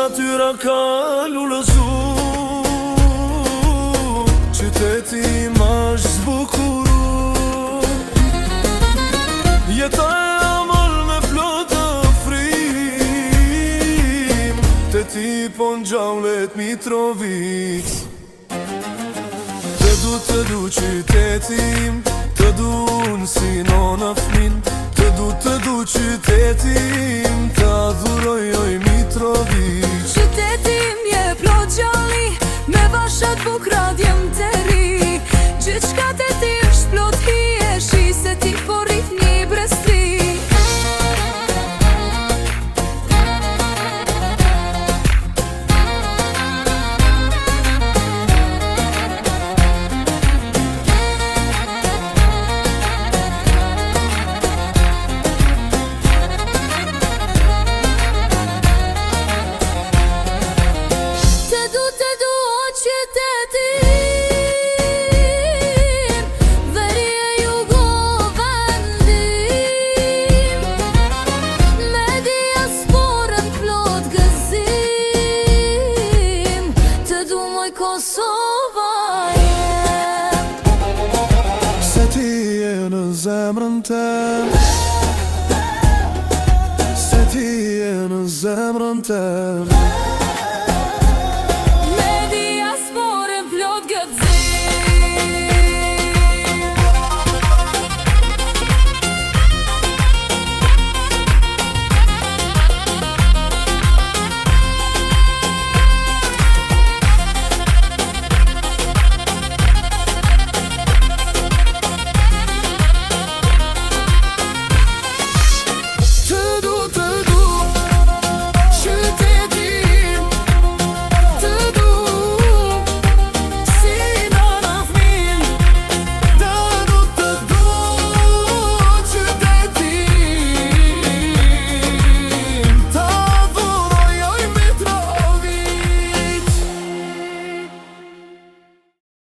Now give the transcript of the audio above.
Natyra ka lulëzu Qyteti im është zbukuru Jeta e amël me plot frim Te ti po ngjallet Mitrovic Të du të du qyteti im Të du unë si nona fmin Të du të du qyteti im Të adhuroj oj Mitrovic Qyteti im je plot gjalli Me vashat bukra djem të ri Gjithçka te ti është plot hijeshi Se ti po rrit një brez t'ri. Të du të du o qyteti im Veri e jugo vendim Me diasporën plot gëzim Të du moj Kosova jem Se ti je në zemrën tem Se ti je në zemrën tem.